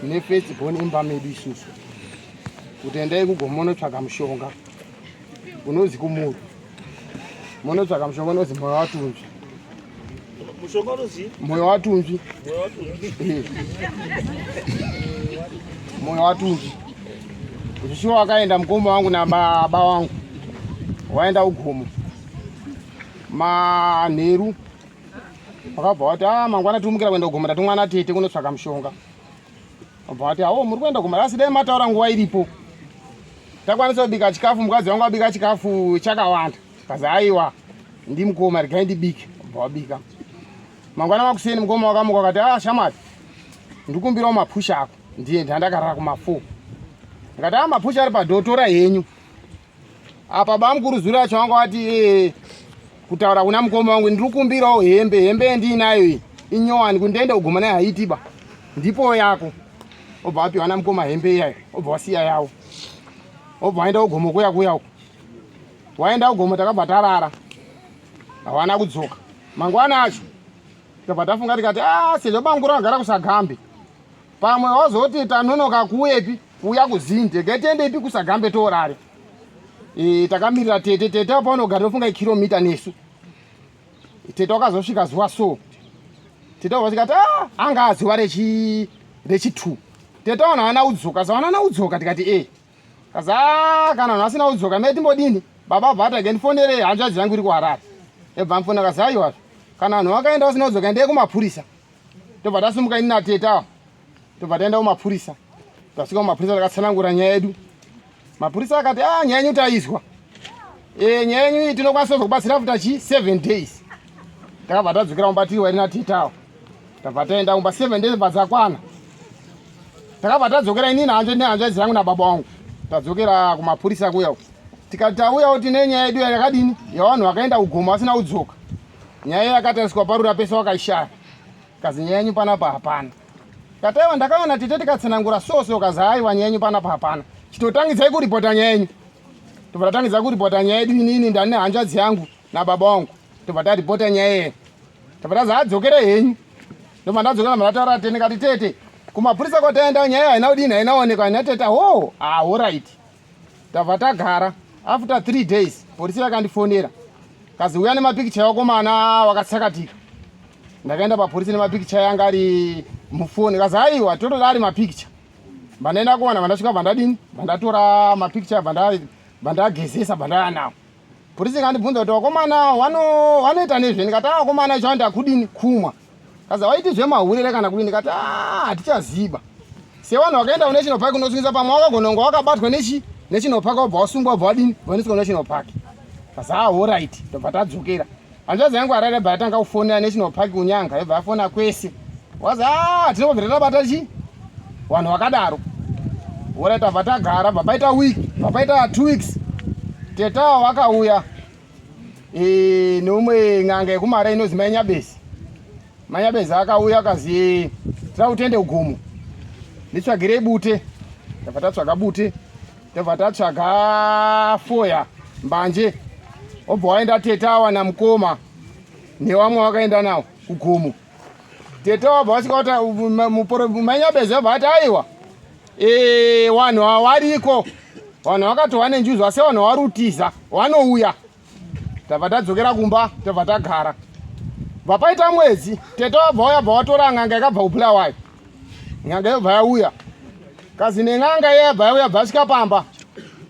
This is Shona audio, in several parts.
Nefirst born imba medu isusu kuti endai kugomo monotsvaga mushonga unozi kumuru, monotsvaga mushonga unozi moyo watunzvi. Mushonga unozi moyo watunzvi. Moyo watunzvi. Zvishuwa wakaenda mukoma wangu nababa wangu waenda kugomo manheru, wakabva wati, ah, mangwana tikumukira kuenda kugomo, tatumwa natete kunotsvaka mushonga. Wabva wati, awo muri kuenda kugomo, asi dai mataura nguva iripo takwanisa kubika chikafu. Mukadzi wangu abika chikafu chakawanda, kazi aiwa, ndimukoma, regai ndibike. Wabva wabika. Mangwana makuseni mukoma wakamuka wakati, ah, shamwari, ndikumbirawo mapusha ako ndiye ndandakarara kuma4. Ndikati, ah, mapusha ari padhotora henyu apa. Bamukuru zuro acho wanga wati kutaura kuna mukoma wangu, ndiri kumbirawo hembe, hembe yendiinayo iyi inyowani, kuti ndiende kugoma nayo haitiba, ndipo yako. Obva wapiwa namukoma hembe iyayo, obva wasiya yawo, obva waenda kugomo kuya kuya uko. Waenda kugomo, takabva tarara, hawana kudzoka. Mangwana acho tabva tafunga tikati, ah, sezvo bamukuru vagara kuSagambe, pamwe wazoti tanonoka kuuyepi, kuuya kuzinde, getiendepi kuSagambe toorare. Takamirira tete. Tete apa unogara tofunga ikiromita nesu. Tete wakazosvika zuva so, tete wakasvika ti, ah, anga azuva rechi2, tete vanhu havana kudzoka. So vanhu kudzoka, tikati e kazi, ah, kana vanhu vasina kudzoka me timbodini? Baba bva ati, ndifonere hanzvadzi yangu iri kuHarare. Ebva mufona, kazi, aiwa, kana vanhu vakaenda vasina kudzoka, endei kumapurisa. Tobva tasimuka ini natete ava, tobva taenda kumapurisa. Tasvika kumapurisa, takatsanangura nyaya yedu. Mapurisa akati, ah, nyaya yenyu taizwa. Nyaya yenyu iyi tinokwanisa kuzokubatsira after chi 7 days. Takabva tadzokera kumba tiri wairi natete ava, tabva taenda kumba. 7 days bva dzakwana, takabva tadzokera inini nehanzvadzi yangu nababa wangu. Tadzokera kumapurisa kuya uku, tikati tauyawo tine nyaya yedu yakadini, yavanhu vakaenda kugoma vasina kudzoka. Nyaya yakatariswa parura pese, wakaishaya. Kazi, nyaya yenyu panapa hapana. Kataiwa, ndakaona tete tikatsanangura so. Kazi, aiwa, nyaya yenyu panapa hapana, chitotangidzai kuripota nyaya yenyu. Tobva tatangidza kuripota nyaya yedu, inini ndane hanzvadzi yangu nababa wangu. Tobva taripota nyaya yeyo, tobva tazi adzokere henyu. Ndobva ndadzokera, ndataura tete, ndikati, tete, kumapurisa kwataenda nyaya haina kudini, haina onekwa, haina. Tete, ho, ah, alright. Tabva tagara. After 3 days polisi yakandifonera, kazi uya nemapikicha yakomana wakatsakatika. Ndakaenda papolisi nemapikicha yanga ari mufoni. Kazi aiwa, totoda ari mapikicha. Vandaenda kuwana, vandasvika, vandadini, vandatora mapikicha, vandagezesa, vandaya nawo. Polisi ikandibvunza kuti vakomana vanoita nezve. Ndikati, a, vakomana icho vanoita kudini, kumwa. Kazi waiti zvemahurere kana kudini? Ndikati, a, hatichaziba, sevanhu vakaenda kunational park unosungisa, pamwe wakagona kunge wakabatwa nechi national park, wabva wasungwa, wabva wadini, waendeswa kunational park. Kazi, a, alright. Tobva tadzokera. Hanzvadzi yangu Harare bva yatanga kufonera national park kunyanga, yobva yafona kwese, wazi, a, tinobvira tabata chi vanhu vakadaro. Alright, tabva tagara. Bva paita week, bva paita 2 weeks, tetawo vakauya neumwe n'anga yekumara inozi Mainyabezi. Mainyabezi akauya, akazi, tira kutende ugomo, nditsvagirei bute. Tabva tatsvaga bute, tabva tatsvaga foya, mbanje. Obva waenda tete awa namukoma nevamwe vakaenda nawo kugomo. Tete wabva vasvika kuti Mainyabezi wabva ati, aiwa, vanhu ava variko, vanhu vakatova nenjuzu, asi vanhu varutiza vanouya. Tabva tadzokera kumba, tabva tagara. Bva paita mwedzi, tete wabva uya, bva watora n'anga yakabva kuBulawayo. N'anga yobva yauya, kazi nen'anga iya yabva yauya, bva asvika pamba,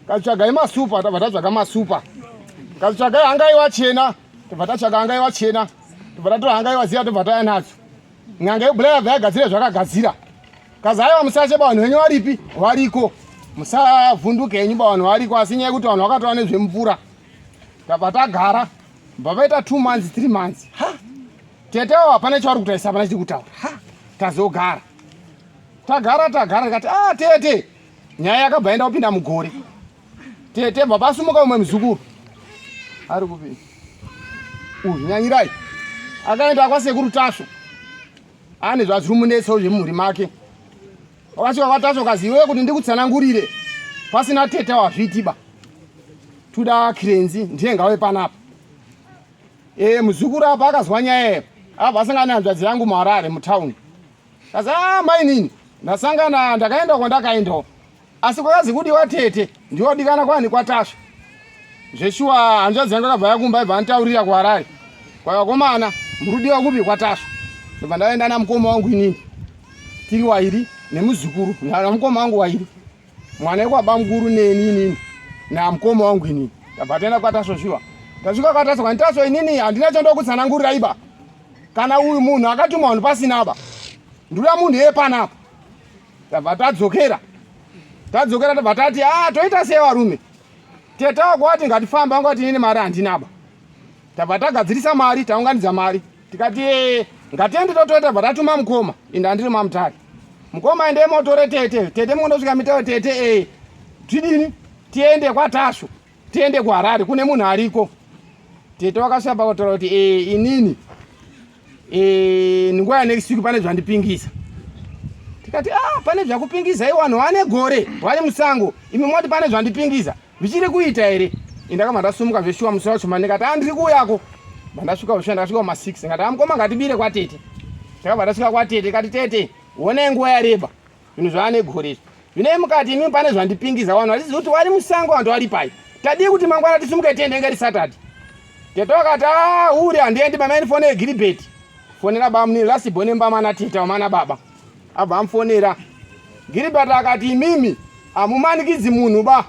katsvagai masupa. Tabva tatsvaga masupa. Katsvagai hangaiwa chena. Tobva tatsvaga hangaiwa chena, tobva tatora hangaiwa ziya, tobva taya nadzo. N'anga yebulawayo yabva yagadzira zvakagadzira. Kazi, aiwa, musache, vanhu venyu varipi, variko, musavhunduke henyu, vanhu variko, asi nyaya yekuti vanhu vakatova nezvemvura. Tabva tagara. Bva vaita 2 months, 3 months, ha, tete avo hapana chavari kutaisa, hapana chiri kutaura. Ha, tazogara, tagara, tagara, tikati, ah, tete, nyaya yakabva enda kupinda mugore. Tete bva pasumuka umwe muzukuru ari kupi uyu, Nyanyirai, akaenda kwasekuru Tasvo, ane zvazviri munetsawo zvemumhuri make. Wakasvika kwaTasvo, kazi, iwewe, kuti ndikutsanangurire pasina tete wazviitiba, tuda kirenzi ndiye ngave panapa. Muzukuru apa akazwa nyaya iyo, abva asangana nehanzvadzi yangu muHarare mutauni. Kazi, a, mainini. Ndasangana ndakaenda kwandakaendawo asi kwakazi kudiwa tete ndiwodikana kwani kwaTasva. Zveshuwa hanzvadzi yangu akabva yakumba ibva anditaurira kuHarare. Kwavakomana murudiwa kupi kwaTasva. Ndobva ndaenda namukoma wangu inini. Tiri wairi nemuzukuru namukoma wangu wairi. Mwana wekwabamukuru neni inini namukoma wangu inini. Tabva taenda kwaTasva shuwa. Tasvika kwaTasva kwani Tasva inini handina chandokutsanangurira iba. Kana uyu munhu akatuma vanhu pasina ba. Ndoda munhu yeye panapa. Tabva tadzokera. Tadzokera tabva tati ah toita sei varume. Tete wako wati ngatifambe wanga wati inini mari handina ba. Tabva tagadzirisa mari taunganidza mari. Tikati eh, ngatiende totoita tabva tatuma mukoma. Inda ndiri mamutare. Mukoma endei motore tete. Tete mukondosvika mitawo tete eh. Tidini? Tiende kwaTasvu. Tiende kuHarare kune munhu ariko. Tete wakasvika pakutaura kuti eh inini eh nguva ya next week pane zvandipingisa. Tikati ah pane zvakupingisa iwe vanhu vane gore vari musango imi moti pane zvandipingisa zvichiri kuita here? Indakabva ndasumuka zveshuwa musi wacho ndikati ah ndiri kuuyako. Bandasvika zveshuwa ndakasvika kuma 6 ndikati ah mukoma ngatibire kwatete. Takabva tasvika kwatete kati tete honai nguva yareba zvinhu zvaane gore izvi. Zvinei mukati imi pane zvandipingiza vanhu vatizivi kuti vari musango vanhu vari pai. Tadii kuti mangwana tisumuke tiende ngeri Saturday. Tete wakati ah uri handiendi mama ndifonere Gilbert. Fonera bamuni last born mbama na tete wamana baba. Abva amufonera. Gilbert akati imimi hamumanikidzi munhu ba.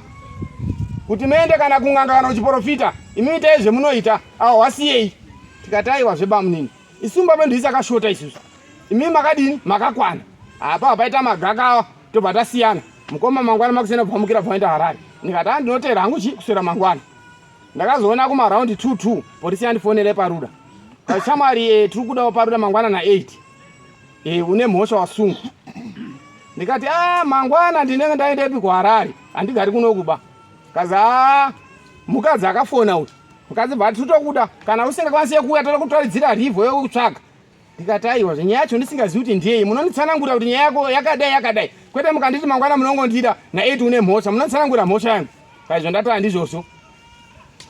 Kuti muende kana kun'anga kana kuchiporofita imi itai zvemunoita awo wasiyei. Tikati aiwa zvebamunini. Isu mumba medu isakashota isusu. Imi makadini makakwana. Apa paita magaka tobva tasiyana. Mukoma mangwana makusena bvamukira bvaenda Harare. Ndikati ah ndinotera hangu chi kuswera mangwana. Ndakazoona kuma round 2 2 polisi yandifonera paruda. Kashamwari eh, tiri kudawo paruda mangwana na 8. Eh, une mhosva wasungwa. Ndikati ah mangwana ndinenge ndaendepi kuHarare. Handigari kuno kuba. Kaza ah mukadzi akafona uyu. Mukadzi bva titokuda kana usingakwanisi kuuya toda kutaridzira rivho yokutsvaga. Ndikati aiwa zvenyaya yacho ndisingazivi kuti ndiyei munonditsanangurira kuti nyaya yako yakadai yakadai kwete mukanditi mangwana munongondida na 8 une mhosva munonditsanangurira mhosva yangu kaizvo ndati handizvozvo.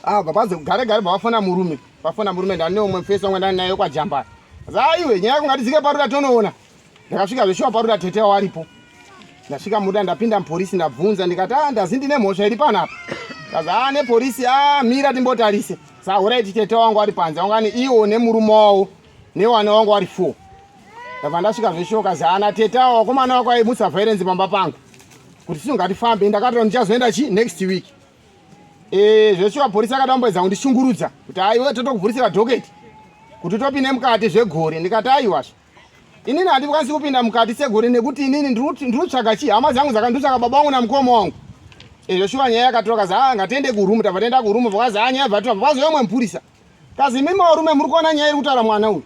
Ah baba gare gare bavafona murume vafona murume ndane umwe mfesi wangu ndani naye kwajamba. Zaiwe nyaya yako ngatidzike paruda tonoona. Ndakasvika zveshuwa paruda tete waripo. Ndasvika muda ndapinda mupolisi ndabvunza ndikati ah ndazi ndine mhosva iri panapa. Kazi ah nepolisi ah mira timbotarise. Sahoraiti tete wangu ari panze wanga ni iwo nemurume wawo newana wangu wari 4. Ndabva ndasvika zveshuwa kazi ana tete awo wakomana wako aimutsa violence pamba pangu. Kuti sisu ngatifambe ndakati ndichazoenda chi next week. Eh zveshuwa polisi akadamboedza kundishungurudza kuti aiwe totokuvhurisira docket kuti topinde mukati zvegore ndikati aiwazve. Inini handikwanisi kupinda mukati segore nekuti inini ndiri kutsvaga chii hama dzangu dzakanditsvaka baba vangu namukoma wangu. Ezvo shuwa nyaya yakatora kazi ah ngatiende kurumu tabva taenda kurumu vakazi ah nyaya bvatora vazouya mwe mupurisa. Kazi imimi varume muri kuona nyaya iri kutaura mwana uyu.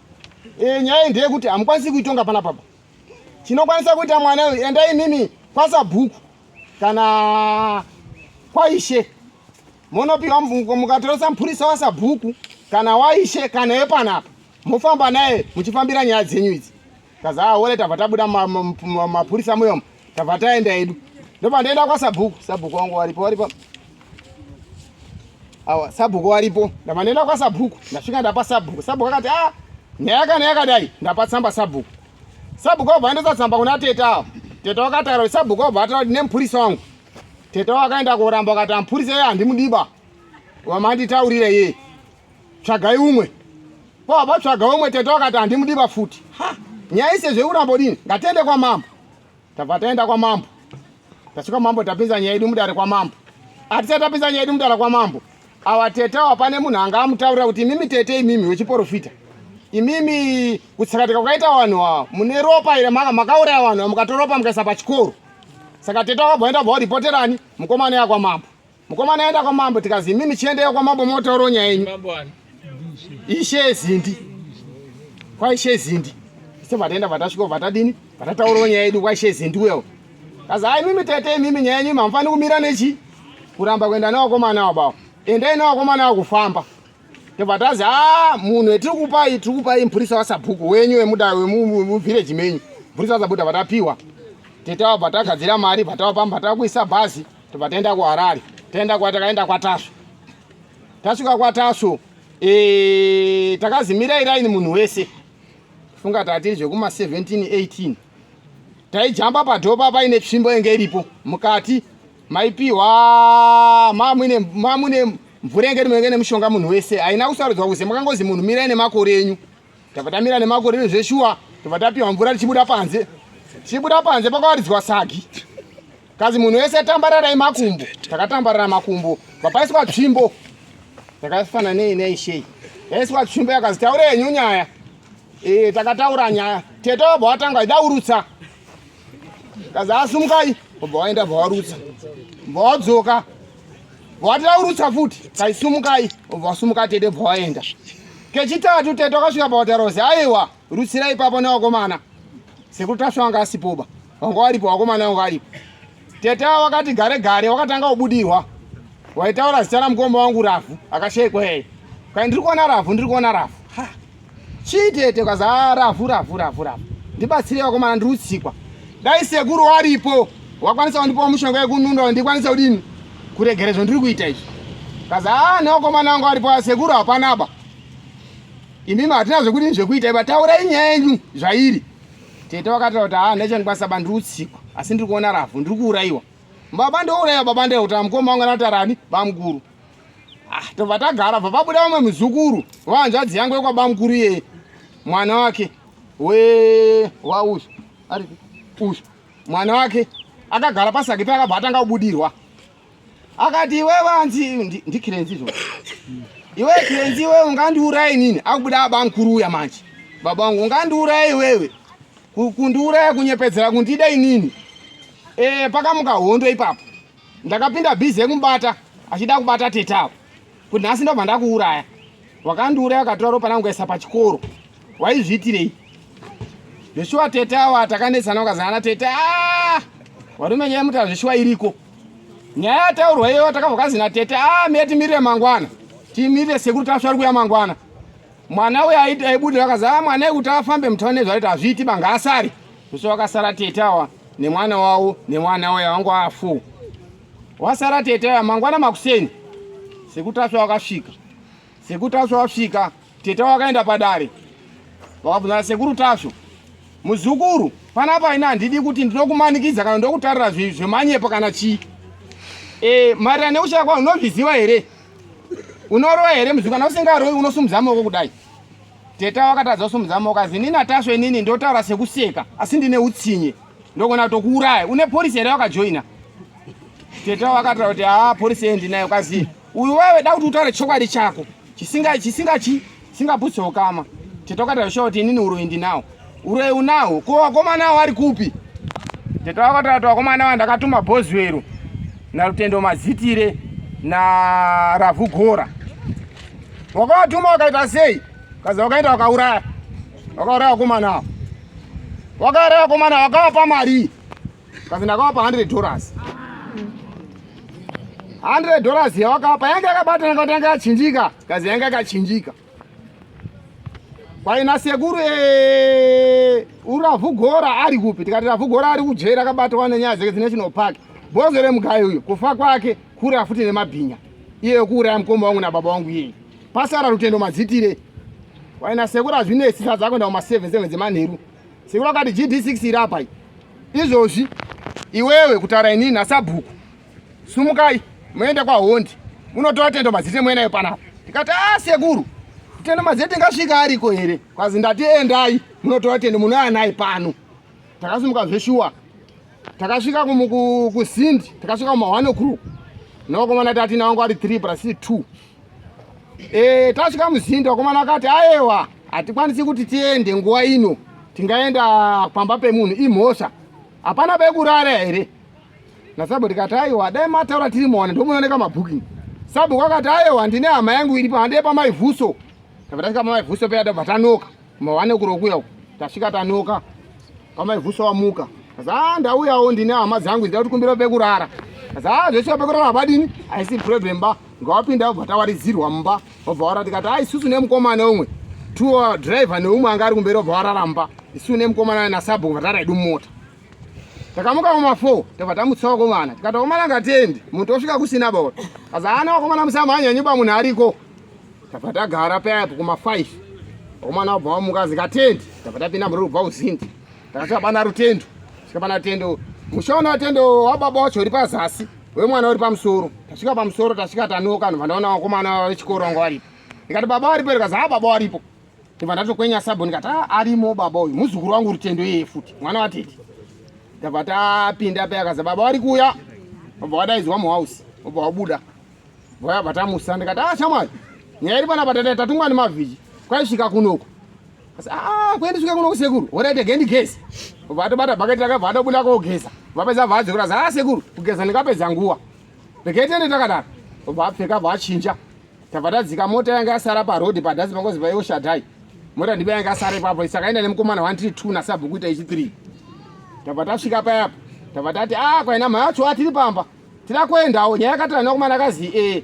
E, nyaya iyi ndeyekuti hamukwanisi kuitonga pana papa. Chinokwanisa kuita mwana uyu endai imimi kwasabhuku kana kwaishe monopiwa mukatoresa mupurisa wasabhuku kana waishe kana yepanapa mofamba naye muchifambira nyaya dzenyu idzi kazi ahore tabva tabuda mapurisa muyomo tabva taenda hedu ndobva ndaenda kwasabhuku sabhuku wangu waripo waripo awa sabhuku waripo ndabva ndaenda kwasabhuku ndasvika ndapa sabhuku sabhuku akati a ah, nyaya kana yakadai ndapa tsamba sabhuku sabhuku wabva aendesa tsamba kuna tete awa tete wakataura kuti sabhuku wabva ataura kuti nemupurisa wangu tete wakaenda koramba akati amupurisa iye handimudiba wamanditaurira iye tsvagai umwe kwabva tsvaga umwe tete wakati handimudiba futi ha nyaya ise zvekuramba udini ngatiende kwamambo tabva taenda kwamambo tasvika mambo tapinza nyaya yedu mudare kwamambo hatisati tapinza nyaya yedu mudare kwamambo awa tete awa pane munhu anga amutaurira kuti imimi tete imimi wechiporofita imimi kutsakatika kwakaita vanhu awa mune ropa ire makauraya vanhu awa mukatoropa mukaisa pachikoro saka tete wakabva enda bva waripoterani mukomana yakwamambo Mukomana aenda kwamambo tikazi imimi chiendeyo kwamambo motaurawo nyaya yenyu. Ishe Zindi. Kwaishe Zindi. Ise vataenda vatasvika vatadini? Vatataurawo nyaya yedu kwaishe Zindi uyo. Kazi hai mimi tete imimi nyaya yenyu hamufani kumira nechi kuramba kuenda nevakomana avo bawo. Endai nevakomana avo kufamba. Tobva tazi ah munhu etiri kupai tiri kupai mupurisa wasabhuku wenyu wemuda wemuvillage menyu. Mupurisa wasabhuku tabva tapiwa. Tete avo vatagadzira mari vatavapa vatakuisa bhazi. Tobva taenda kuHarare, taenda kwa takaenda kwaTasvu. Tasvika kwaTasvu e, takazi mirai raini munhu wese. Funga tatiri zvekuma 17 18. Taijamba padhopa paine tsvimbo yenge iripo mukati maipiwa mamune mamune mvura yenge iri nemushonga munhu wese haina kusarudzwa kuze makangozi munhu mirai nemakore enyu. Tabva tamira nemakore edu zveshuwa tobva tapiwa mvura tichibuda panze. Tichibuda panze pakawaridzwa sagi. Kazi munhu wese tambararai makumbo. Takatambarara makumbo. Papaiswa tsvimbo. Takafana nei nei shei. Yaiswa tsvimbo yakazi taure henyu nyaya. Eh takataura nyaya. Tete wabva watanga ida urutsa. Kazi asumukai. Wabva waenda bva warutsa. Bva wadzoka. Wati raurutsa futi. Kaisumukai. Wabva wasumuka tete bva waenda. Kechitatu tete wakasvika pawataura kuzi aiwa rutsirai ipapo nevakomana. Sekuru Tasvu anga asipoba. Wanga waripo vakomana wanga varipo. Tete ava wakati gare gare wakatanga kubudirwa. Waitaura zita ramukoma wangu Ravhu akashaikwa yeye. Kai ndiri kuona Ravhu ndiri kuona Ravhu. Ha. Chii tete kaza ah, Ravhu Ravhu Ravhu Ravhu. Ndibatsire vakomana ndiri kutsikwa. Dai sekuru waripo wakwanisa kundipawo mushonga yekununda ndikwanise kudini kuregera zvandiri kuita izvi. Kaza ah nevakomana vangu varipo sekuru hapanaba. Imimi hatina zvekudini zvekuita iba taurai nyaya yenyu zvairi. Tete wakataura kuti haa ndachandikwanisa ba ndiri kutsikwa asi ndiri kuona ravhu ndiri kuurayiwa. Baba ndouraya baba ndee kuti mukoma wangu anatarani bamukuru. Ah, tobva tagara bva pabuda vamwe muzukuru wahanzvadzi yangu yekwabamukuru iyeye mwana wake we wauyu ari uyu mwana wake akagara pasaki paakabva atanga kubudirwa akati iwe vanzi ndikirenzi izvo iwe kirenzi iwe ungandiuraya inini akubuda bamukuru uya manje baba wangu ungandiuraya iwewe kundiuraya kunyepedzera kundida inini e, pakamuka hondo ipapo ndakapinda bhizi yekumubata achida kubata tete avo kuti nhasi ndobva ndakuuraya wakandiuraya ukatora ropa rangu ukaisa pachikoro waizviitirei zveshuwa tete awa takanetsana ukazana tete ah! varume nyaya yemutaura zveshuwa iriko nyaya yataurwa iyoyo takabva kazina tete a ah, miye timirire mangwana timirire sekuru tasva ari kuya mangwana mwana uyo aibudira akazi a ah, mwana yekuti afambe mutauni nezvaita hazviiti banga asari zvese wakasara tete awa nemwana wavo nemwana uyo wangu afu wasara tete awa mangwana makuseni sekuru tasva wakasvika sekuru tasva wasvika Tete wakaenda padare vakabvunzana sekuru Tasvu, muzukuru panapa ini handidi kuti ndinokumanikidza kana ndokutarira zvemanyepo kana chii. E, maererano nekushaya kwao unozviziva here? Unorova here muzukuru? Kana usingarovi unosumudza maoko kudai. Tete wakatadza kusumudza maoko azi inini aTasvu inini ndotaura sekuseka asi ndine utsinye ndogona kutokuuraya. Une porisi here wakajoina? Tete wakataura kuti haa porisi yeye ndinayo kazi uyu wewe da kuti utaure chokwadi chako chisinga chisinga chi singaputse ukama tete wakataura shuwa kuti inini uroyi ndinawo uroyi unawo ko vakomana avo vari kupi tete wakataura kuti vakomana avo ndakatuma bhozwero narutendo mazitire naravhu gora wakavatuma wakaita sei kazi wakaenda wakauraya wakauraya vakomana avo wakauraya vakomana wakavapa mari kazi ndakavapa 100 dollars 100 dollars yawakapa yanga yakabatana kuti yanga yachinjika kazi yanga yakachinjika kwaina sekuru eh, uravhu gora ari kupi tikati ravhu gora ari kujeri akabatwa nenyaya dzake dzinational park bhozo remugayi uyu kufa kwake kura futi nemabhinya iye kuuraya mukoma wangu nababa wangu iyeye pasara rutendo madzitire kwaina sekuru hazvinetsi sadza kuenda kuma 7 7 dzemanheru Sekuru akati GD6 iri apa izvozvi iwewe kutaura inini nasabhuku sumukai muende kwahondi munotora tendo mazite muenayo panapa tikati a ah, sekuru tendo mazite tingasvika ariko here kwazi ndati endai munotora tendo munouya naye pano takasumuka zveshuwa takasvika kusindi takasvika kuma 1 o'clock novakomana tati nawangu ari 3 plus 2 E, tasvika muzinda vakomana vakati ayewa hatikwanisi kuti tiende nguva ino tingaenda pamba pemunhu imhosva hapana pekurara here nasabu tikati aiwa dai mataura tiri muwana ndomunooneka mabooking sabu kwakati aiwa ndine hama yangu iripo handei pamaivhuso tabva tasvika pamaivhuso peya tabva tanoka mawane kurokuya uku tasvika tanoka pamaivhuso wamuka ah, ndauyawo ndine hama dzangu ndida kuti kumbira pekurara ah, zveshuwa pekurara hapadini haisi problem ba ngawapinda vobva tawaridzirwa mumba vobva wara tikati a isusu nemukomana umwe two driver neumwe anga ari kumberi vobva warara mumba isusu nemukomana nasabhuku vatara edu mumota takamuka kuma 4 tabva tamutsa vakomana tikati vakomana ngatiendi munhu tosvika kusina baba kazi ana vakomana musamhanya nyuba munhu ariko tabva tagara payapo kuma 5 vakomana vabva vamuka zikatiendi tabva tapinda mururi kubva kuzindi takasvika pana rutendo Svika pana Tendo, musha una Tendo wababa wacho uri pazasi, wemwana uri pamusoro. Tasvika pamusoro, tasvika tanoka, ndobva ndaona vakomana vechikoro vanga varipo. Ndikati baba varipo here? Kazi ha baba varipo. Ndobva ndatokwenya sabho ndikati ah, arimo baba uyu, muzukuru wangu Rutendo iyeye futi, mwana watete. Ndabva tapinda paya, kazi baba vari kuuya. Vabva vadaidzwa muhouse, vobva vabuda. Vaya tamusa ndikati ah shamwari nyaya iri panapa tata tatumwa nemavhiji kwaisvika kunoku. Asi ah kuendisvika kunoku sekuru. Horaite gendi gezi. Vatobata bhaketi rakabva atobuda kogeza. Vapedza vadzokera za ah sekuru kugeza ndingapedza nguva. Regai tiende takadaro. Vapfeka vachinja. Tabva tadzika mota yanga yasara paroad padhasi pangozi payoshadai. Mota ndibe yanga yasara ipapo saka enda nemukomana 1 3 2 nasabhuku ita ichi 3. Tabva tasvika payapo. Tabva tati ah kwaina mhacho atiri pamba. Tira kuendawo nyaya yakatira nekomana akazi eh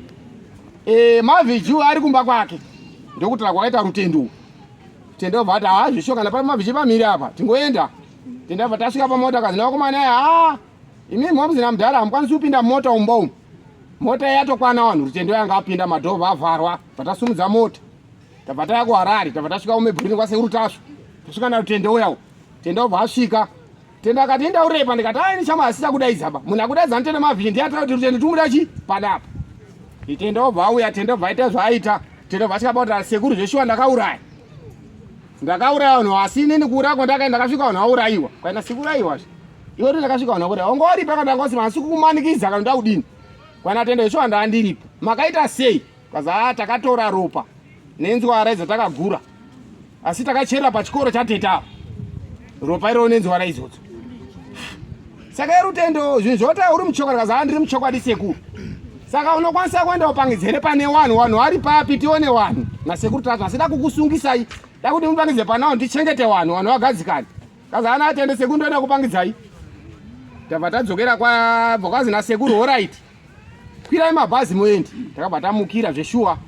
eh mavhiju ari kumba kwake. Ndokutira kwakaita rutendo. Tendo bva ati ah zvisho kana pa mavhiji pamiri apa tingoenda. Tenda bva tasvika pamota kazi nevakomana aya ah imi mhamuzina mudhara hamukwanisi kupinda mumota umba umu. Mota yatokwana vanhu Rutendo yanga apinda madhoo avharwa bva tasumudza mota. Tabva taya kuHarare tabva tasvika kumebhurini kwasekuru Tasvu. Tasvika naRutendo uya. Tendo bva asvika. Tendo akati enda urepa ndikati ayi chama asisa kudaidza ba. Munhu akudaidza nditende mavhini ndiye ataura kuti Rutendo tumuda chi panapa. Tendo bva auya Tendo bva aita zvaaita. Tendo bva asvika pakuti sekuru zveshuwa ndakauraya. Ndakauraya vanhu asi inini kuuraya kwandakaenda ndakasvika vanhu vaurayiwa. Kwaenda sekuru aiwa zve. Iwe ndakasvika vanhu vauraiwa. Wanga uripi akati ndanga usina asi kukumanikidza kana ndakudini. Kwana Tendo zveshuwa ndandiripo. Makaita sei? Kaza ah, takatora ropa nenzwara idzo takagura asi takachera pachikoro chatete apa ropa iroro nenzwara idzodzo saka yerutendo zvinhu zvota uri muchokwadi kaza ah, ndiri muchokwadi sekuru saka unokwanisa kuenda upangidzere pane wanhu wanhu vari papi tione wanhu nasekuru tacho asi da kukusungisai da kuti mupangidze pana wanhu tichengete wanhu wanhu vagadzikane kaza ana atende sekuru ndoenda kupangidzai tabva tadzokera kwabva kwazi nasekuru horaiti kwirai mabhazi muende takabva tamukira zveshuwa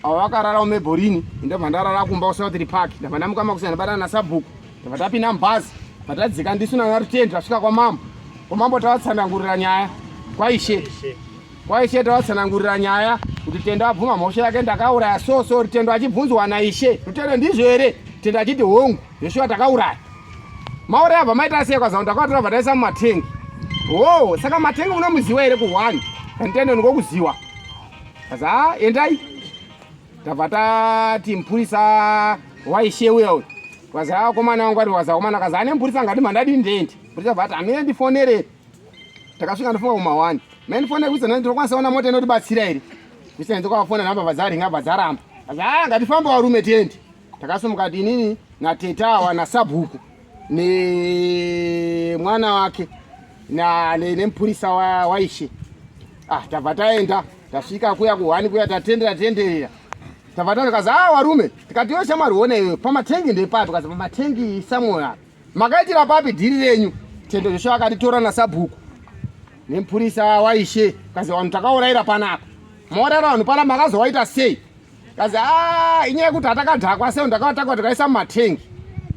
avo vakarara mumebhorini ndobva ndarara kumba kusouth park ndabva ndamuka makusana ndabatana nasabhuku ndabva tapinda mubhazi vatadzika ndisu naRutendo tasvika kwamambo kwamambo tavatsanangurira nyaya kwaishe kwaishe tavatsanangurira nyaya kuti Tendo abvuma mhosva yake ndakauraya so so Rutendo achibvunzwa naishe Rutendo ndizvo here Tendo achiti hongu zveshuwa takauraya mauraya abva maita sei kwaza ndakatora bva taisa mumatengi oh saka matengi unomuziwa here kuhwani Rutendo ndikokuziwa kaza ah, endai tabva tati mupurisa waishe uya uyu waza akomana wangu ari waza akomana kaza ane mupurisa ngati mandadini ndiende mupurisa bva ati amire ndifonerere takasvika ndofunga kumahwani mai ndifonere kuisa nani ndinokwanisa ona mota inotibatsira here kuisa ndokavafona namba bva dzaringa bva dzaramba kaza ah ngatifambe varume tiende takasumuka ti inini natete awa nasabhuku nemwana wake nemupurisa waishe ah tabva taenda tasvika kuya kuhwani kuya tatendera tenderera tabva takazi ah varume tikati iwe shamwari ona iwe pamatengi ndepapi kazi pamatengi somewhere makaitira papi dhiri renyu Tendo zvesho akatitora nasabhuku nemupurisa waishe kazi vanhu takaurayira panapa maurayira vanhu pana makazowaita sei kazi a inyaya yekuti hatakadhakwa sei ndakavatakwa tikaisa mumatengi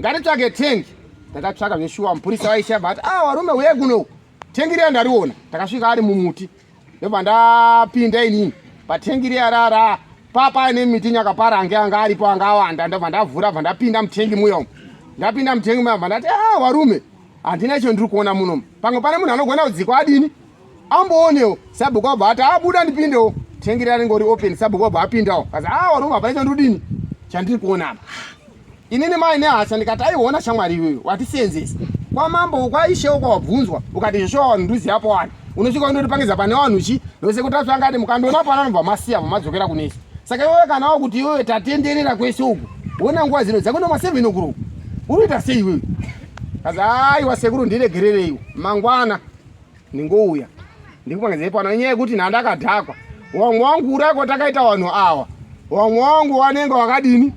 ngatitsvake tengi takatsvaka zveshuwa mupurisa waishe abva ati a varume uye kuno tengi riya ndariona takasvika ari mumuti ndobva ndapinda inini patengi riya rara papa ane miti nyakaparange anga aripo anga awanda ndobva ndavhura bva ndapinda mutengi muya umu ndapinda mutengi muya bva ndati a varume handina icho ndiri kuona munomu pamwe pane munhu anogona kudzikwa adini amboonewo sabhuku abva ati abuda ndipindewo tengi riya ringori open sabhuku abva apindawo kazi a varume hapana chandodini chandiri kuona apa inini mai nehasha ndikati aiona shamwari iyoyo watisenzesa kwamambo kwaishewo kwawabvunzwa ukati zveshuwa vanhu nduziyapo wani unosvika undotipangidza pane vanhu chi ndosekuti atsvangati mukandoona pana anobva masiya vamadzokera kunesi saka iwewe kana wakuti iwewe tatenderera kwese uku wona nguva zino dzakuenda ma7 o'clock unoita sei iwewe kazi aiwa sekuru ndiregerereiwo mangwana ndingouya ndikupangidzei pano inyaya yekuti nhandakadhakwa wamwe wangu urako takaita vanhu awa wamwe wangu wanenge wakadini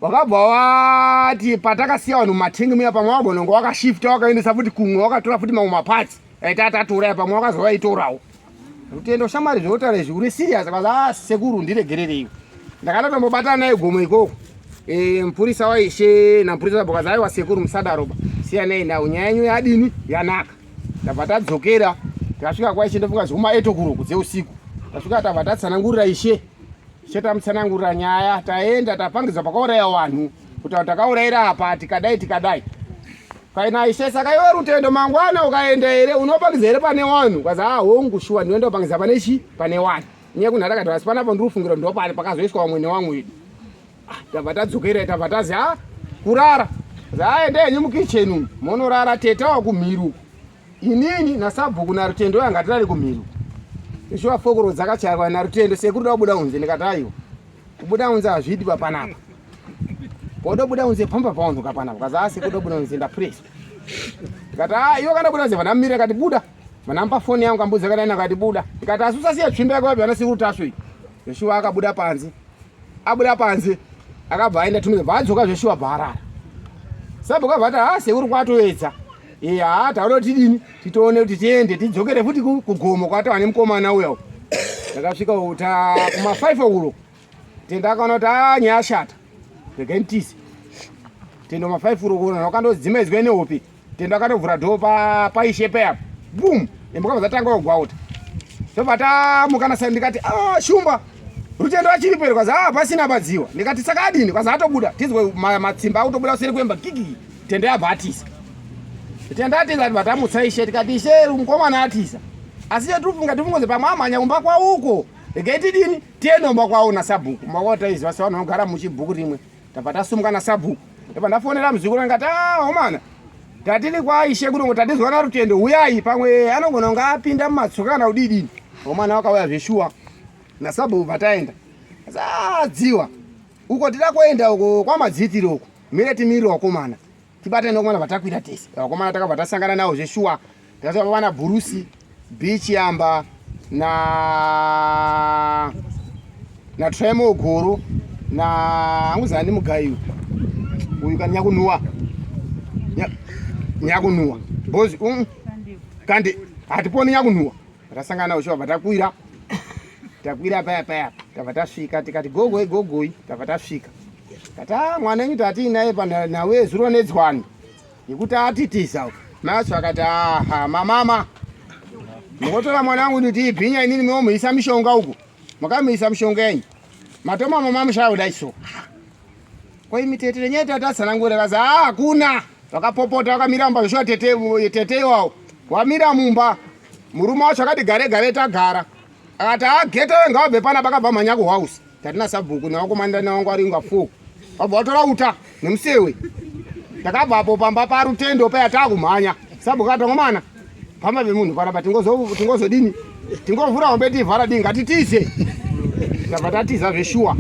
wakabva wati patakasiya vanhu mumatengi muya pamwe wagononga wakashifta wakaendesa futi kumwe wakatora futi mamwe mapatsi aita atatouraya pamwe wakazovaitorawo Rutendo shamwari zvotaura izvi uri serious akaza ah sekuru ndiregerereiwo ndakatotombobatana naye gomo ikoko e, mupurisa waishe namupurisa bokazi aiwa sekuru musadaroba siyanai nawo nyaya yenyu yadini yanaka tabva tadzokera tikasvika kwaishe ndofunga zvekuma 8 o'clock dzeusiku tasvika tabva tatsanangurira ishe ishe tamutsanangurira nyaya taenda tapangidza pakauraya vanhu kuti takaurayira apa tikadai tikadai. Kaina ishe saka iwe Rutendo mangwana ukaenda here unopangidza here pane wanhu? Kazi ah hongu shuwa ndinoenda kupangidza pane chi pane wanhu. Nyaya kunhu atakati asi panapa ndiri kufungira ndopane pakazoiswa vamwe nevamwe wedu. Ah, tabva tadzokera tabva tazi ah kurara. Kazi ah endai henyu mukitchen umu monorara tete wakumhiri uku. Inini nasabhuku naRutendo yanga tirari kumhiri uku. Shuwa fokoro dzakachaywa naRutendo sekuru da kubuda kunze ndikati aiwa. Kubuda kunze hazviiti papanapa. Podobuda kunze pamba paonhoka panapa. Kazi asi kudobuda kunze ndapress. Ndikati ah iwe kana buda kunze vanamira kati buda. Vanampa foni yangu ambudza kana kati buda. Ndikati asi usasiya tsvimbo yako yapi ana sekuru Tasvu iyi. Zveshuwa akabuda panze. Abuda panze akabva aenda tumidza bva adzoka zveshuwa bva arara. Sabhuku abva ati ah sekuru kwatoedza. Eh ah taura kuti tidini titoone kuti tiende tidzokere futi kugomo kwatava nemukomana uya. Ndakasvika uta kuma 5 o'clock. Tenda akaona kuti ah nyaya yashata. Regai nditize. Tendo ma 5 o'clock uno wakandodzimaidzwa nehope. Tendo akatovhura dhoo pa paishe paya. Boom! Imbwa dzatanga kugwauta. Tobva tamuka na ndikati ah shumba Rutendo achiripo here kwazi ah pasina badziwa. Ndikati saka adini kwazi atobuda. Tizwe matsimba akutobuda kuseri kwemba kiki. Tendo yabva atisa. Tendo atiza tibva tamutsa ishe tikati ishe mukomana atisa. Asi chetiri tifunga pamwe amhanya kumba kwauko. Regai tidini tiende kumba kwawo nasabhuku. Kumba kwawo taiziva sevanhu vanogara muchibhuku rimwe. Tabva tasumuka nasabhuku. Ndabva ndafonera muzukuru ndikati ah homana tatiri kwaishe kuno tatizwa naRutendo huyai pamwe anogona kunge apinda mumatsoka kana kudidini. Homana wakauya zveshuwa nasabhuku bva taenda. Adziwa uko tida kuenda uko kwamadzitiro uko mire timirire wakomana tibatane vakomana vatakwira tese vakomana takabva tasangana navo zveshuwa takasvika vana Bruce Bichiyamba na na Tremo Goro na anguzani Mugayu uyu kani Nyakunuwa Nyakunuwa bozi kandi hatiponi Nyakunuwa tasangana navo shuwa takwira takwira paya paya tabva tasvika tikati gogoi gogoi tabva tasvika kati a mwana enyu tatiinaye panhau yezuro nedzwani yekuti atitiza macho akati aha mamama mukotora mwana wangu nditi ibhinya inini momuisa mishonga uku makamuisa mishonga yenyu matoma mama mushaya kudai so kwa imi tete nyaya tatatsanangura kazi a hakuna vakapopota vakamira mumba zveshuwa tete tete iwawo wamira mumba murume wacho akati gare gare tagara akati agete ngavabve pana pakabva mhanya kuhouse tatina sabhuku nevakomanda nevangu vari inga four vabva vatora uta nemusewe takabva apo pamba parutendo paya taakumhanya sabhuku akati ngomana pamba pemunhu panapa tingozodini tingovhura hombe tivhara dii ngatitize tabva tatiza zveshuwa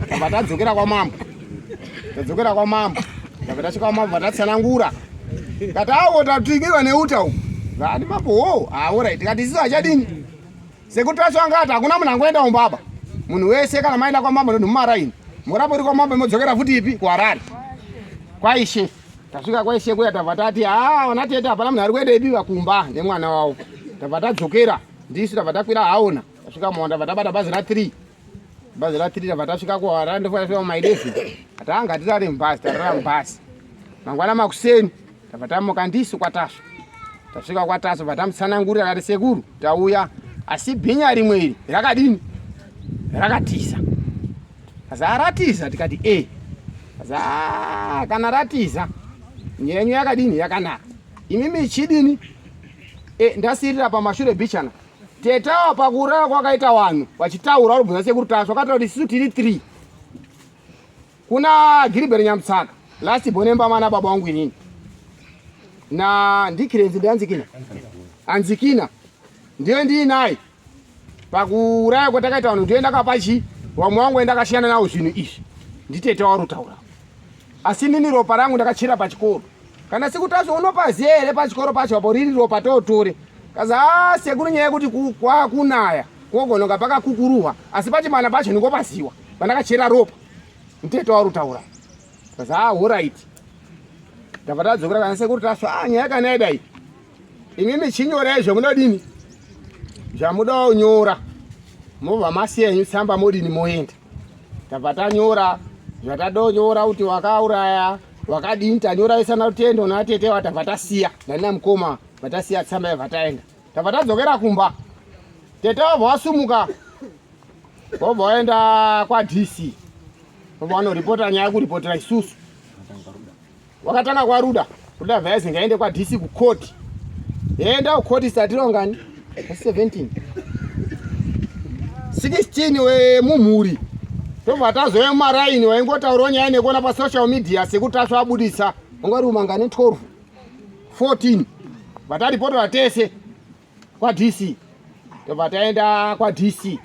tabva tadzokera kwamambo tadzokera kwamambo tabva tasvika kwamambo vatatsanangura kati awo tatigirwa neuta uku vani mambo ho aorit tikati isisu hachadini sekuti tacho anga ati hakuna munhu angoenda umbaba munhu wese kana maenda kwamambo nonhu mumaraini muramba uri kwamambo modzokera futi ipi kuharare kwaishe tasvika kwaishe kuya tabva tati haa vana tete hapana munhu ari kuenda ipi vakumba nemwana wavo tabva tadzokera ndisu tabva takwira haona tasvika muwanda tabva tabata bhazi ra3 bhazi ra3 tabva tasvika kuharare ndofunga tasvika kuma 11 atanga tirare mubhazi tarara mubhazi mangwana makuseni tabva tamuka ndisu kwatasva tasvika kwatasva bva tamutsanangurira kati sekuru tauya asi bhinya rimwe iri rakadini rakatiza kazi aratiza tikati e kazi kana ratiza nyenyu yakadini yakanaka imimi chidini e ndasirira pamashure bichana tetawa pakurara kwakaita vanhu vachitaura varibvunza sekuru tasva vakataura kuti isisu tiri 3 kuna Gilbert Nyamutsaka last born mbamana baba wangu inini na ndikirenzi ndianzikina anzikina ndiye ndiinaye pakuuraya kwatakaita vanhu ndiye ndakapa chi vamwe wangu ndakashiyana nawo zvinhu izvi nditete warutaura asi nini ropa rangu ndakachera pachikoro kana sikutasvo unopaziva here pachikoro pacho apo riri ropa totore kazi a sekuru nyaya yekuti kwakunaya kogonoka pakakukuruhwa asi pachimana pacho ndingopaziwa pandakachera ropa mutete warutaura kazi a horait ndabva tadzokera kana sekuru tasvo a nyaya kana yadai imimi chinyorai zvamunodini zvamuda kunyora mobva masiya henyu tsamba modini moenda tabva tanyora zvatadonyora kuti wakauraya wakadini tanyora isana rutendo natete watabva tasiya ndandina mukoma vatasiya tsamba yabva taenda tabva tadzokera kumba tete wabva wasumuka wobva waenda kwaDC wobva wanoripota nyaya kuripotera isusu wakatanga kwaruda Kuda vhaisi ngaende kwaDC kucourt. Enda kucourt satirongani 17 16 wemumhuri tobva tazouya mumaraini waingotaurawo nyaya nekuona pasocial media sekuti tasvo abudisa wanga uri umangane 12 14 vataripotora tese kwaDC tobva taenda kwaDC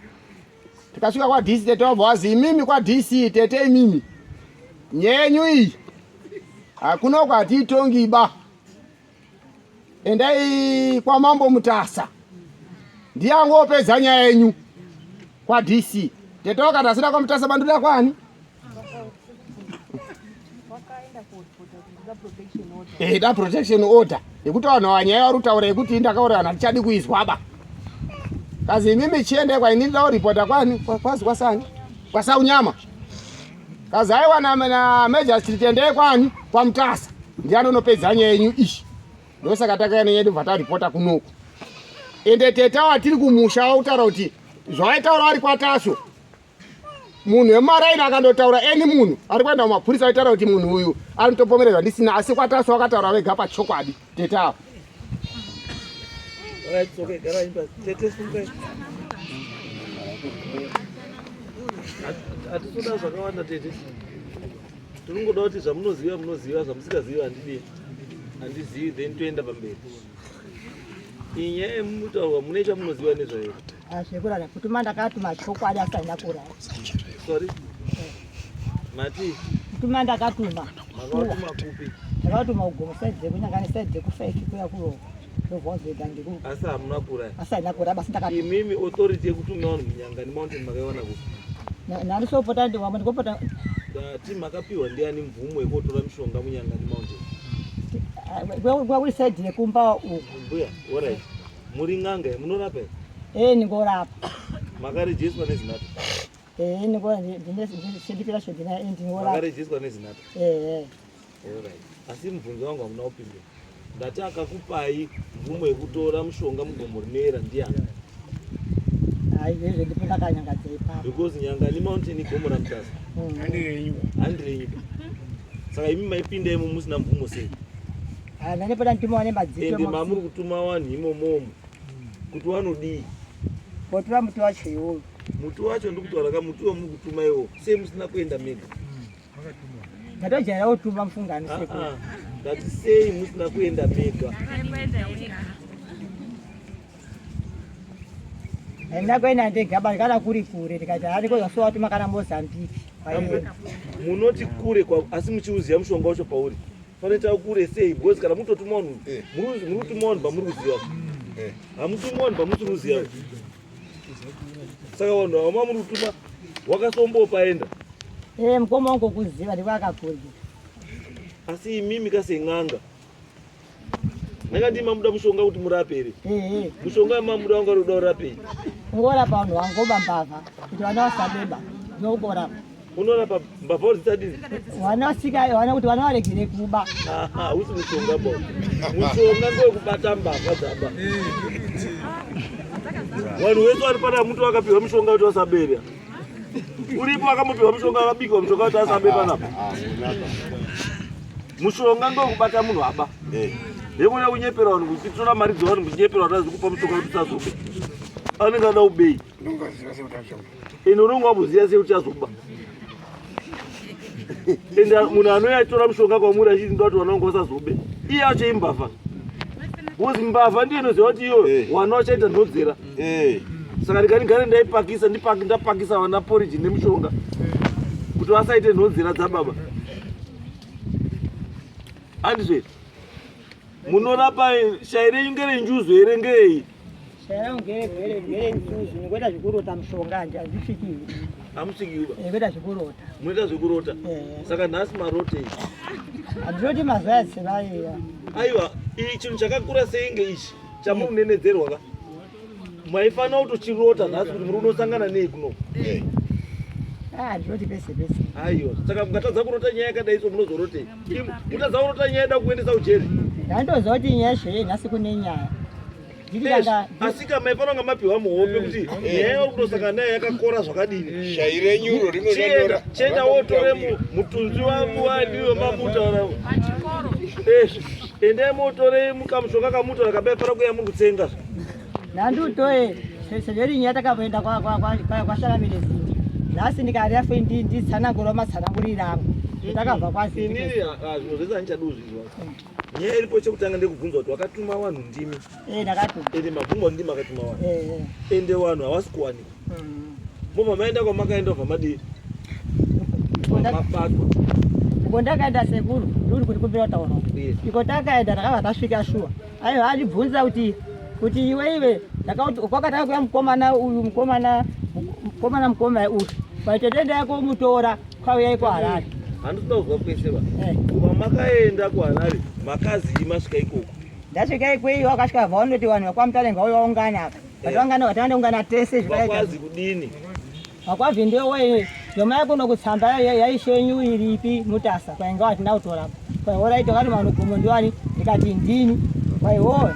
tikasvika kwaDC tete wabva wazi imimi kwaDC tete imimi nyenyu iyi hakuna kwatiitongi ba endai kwamambo Mutasa ndiye angopedza nyaya yenyu kwaDC tete wakati asina kwaMutasa banduda kwani Eh, da protection order yekuti vanhu ava nyaya vari kutaura yekuti ndakauraya vanhu handichadi kuizwa ba kazi imimi chiendai kwaini ndida kuripota kwani kwazi kwasani kwasaunyama kazi aiwa na major street endai kwani kwamutasa ndiye anonopedza nyaya yenyu iyi ndosaka takauya nenyaya yedu bva taripota kunoku ende teta watiri kumusha wakutaura kuti zvawaitaura vari kwatasvo munhu wemaraini akandotaura any munhu ari kuenda kumapurisa aitaura kuti munhu uyu anotopomererwa ndisina asi kwatasvo wakataura vega pachokwadi teta avo Hatitoda zvakawanda tete, tinongoda kuti zvamunoziva munoziva, zvamusikazivi handidi handizivi, then toenda pamberi. Iyi nyaya yemutaurwa mune chamunoziva nezvayo? Zvekurara kutuma ndakatuma chokwadi asi handina kurara. Sorry, mati kutuma ndakatuma. Makatuma kupi? Ndakatuma kugomo side dzekunyanga neside dzekufaiki kuya kuroka ndobva ndiku Asi hamuna kuraya? Asi handina kurara basi ndakatuma. Imimi authority yekutuma vanhu muNyangani Mountain makaiwana kupi? Ndandisopota ndiwambo ndikopota. Ndati makapiwa ndiani mvumo yekuotora mishonga muNyangani Mountain? Kwakuri side yekumba uku. Mbuya, alright. Muri n'anga munorapa here? Eh, ndingorapa. Makarejiswa neZinatha? Eh, ndine shedina ndingorapa. Makarejiswa neZinatha? Eh. Alright. Asi mubvunzo wangu hamuna kupindura. Ndati akakupai mvumo yekutora mushonga mugomo rinoera ndiani? Hayi, izvo ndipo ndakanyangadza ipapo. Because Nyangani Mountain igomo raMutasa. Handirenyu. Saka imi maipinda imo musina mvumo sei? Ndandipota ndituma nemadzito. Ende mamuri kutuma vanhu imomomo kuti vanodii? Kotora muti wacho iwoyo. Muti wacho ndikutaura ka muti wamuri kutuma iwo sei musina kuenda mega? Ndatojaira kutuma mufungano sekuru. Ndati sei musina kuenda mega? Handina kuenda ndega bani kana kuri kure ndikati hani kozasuwa kutuma kana Mozambique. Munoti kure kwa asi muchiuziva mushonga wacho pauri. Panoita kure sei because kana mutotuma vanhu muri kutuma vanhu pamuri kuziva. Hamutumi vanhu pamusiri kuziva. Saka vanhu ava mamuri kutuma wakasombopaenda. Eh, mukoma wangu kuziva ndiko akakurya. Asi imimi kasen'anga ndakati mamuda mushonga kuti murape here? Eh. Mushonga mamuda wanga uri kuda urapei? Ungorapa vanhu vangoba mbavha kuti vana vasabeba ndokungorapa. Unorapa mbavha uri dzisadini? Vana vasika vana kuti vana varegere kuba. Hausi mushonga bo. Mushonga ngewekubata mbavha dzaba. Vanhu vese vari pana muti vakapiwa mushonga kuti vasaberya. Uripo akambopiwa mushonga akabikwa mushonga kuti asabe panapa. Mushonga ngewekubata munhu aba. Yekuda kunyepera vanhu kuchitora mari dzevanhu muchinyepera vanhu azi kupa mushonga kuti usazobe. Anenge ada ubei. Ende unonge wamboziva sei kuti azoba. Ende munhu anouya achitora mushonga kwamuri achiti ndoda kuti vana vangu vasazobe. Iye acho imbavha. Because mbavha ndiyo inoziva kuti iyo wana wachaita nhodzera. Saka ndikati ndaipakisa ndapakisa vana porridge nemushonga kuti vasaite nhodzera dzababa. Handizvo munorapa shayi renyu ngerenjuzu here ngerei? Shayi rangu ngerenjuzu ndingoita zvekurota mushonga handisvikiwi. Hamusvikiwi ba? Ndingoita zvekurota. Munoita zvekurota? Saka nhasi marotei? Handinoti mazuva adzivaiya. Aiwa, iyi chinhu chakakura seinge ichi chamuri kunenedzerwa ka? Maifanira kutochirota nhasi kuti muri kunosangana nei kuno. Handinoti pese pese. Aiwa, saka mukatadza kurota nyaya yakadai so munozorotei? Mutadza kurota nyaya yada kuendesa kujeri? Ndandoziva kuti nyaya zveye nhasi kune nyaya. Asi ka maifanira kunga mapiwa muhope kuti nyaya yauri kutosangana nayo yakakora zvakadini. Shayi renyuro rinodonora. Chienda wotore mutunzi wadiwe mamutaura. Endai motore mukamushonga kamutora kabaifara kuya muri kutsenga. Nandutoe sezveri nyaya takamboenda kwasharamire zindi. Nhasi ndikarya fe nditsanangura matsananguriro angu. Takabva kwazi. Inini zvinhu zvese handichadi kuzvinzwa. Nyaya iripo chekutanga ndekubvunza kuti wakatuma vanhu ndimi. Eh ndakatuma. Ende mabvunga ndimi akatuma vanhu. Eh. eh. Ende vanhu havasi kuwanikwa. Mobva maenda kwamakaenda obva madii? Mabatwa. Uko ndakaenda sekuru, ndiri kuti kumbira kutaura. Iko takaenda takabva tasvika shuwa. Aiwa andibvunza kuti kuti iwe iwe ndakauti kwakatanga kuya mukomana uyu mukomana mukomana mukoma uyu. Kwaitete ndaya komutora kwauya iko Harare. Handisi kuda kuzwa kwese ba. Eh. Kwamakaenda kuHarare makazii masvika ikoko. Ndasvika ikweyo wakasvika vaonoti vanhu vekwaMutare ngauya waungana apa. Vatangana vatanga ungana tese zvakaita. Vakwazi kudini? Vakwazi ndio wewe. Yomai kuno kutsamba yaishenyu iripi mutasa kwainga watina kutora. Kwai oraita wakati manogomo ndiwani ndikati ndini. Kwai wo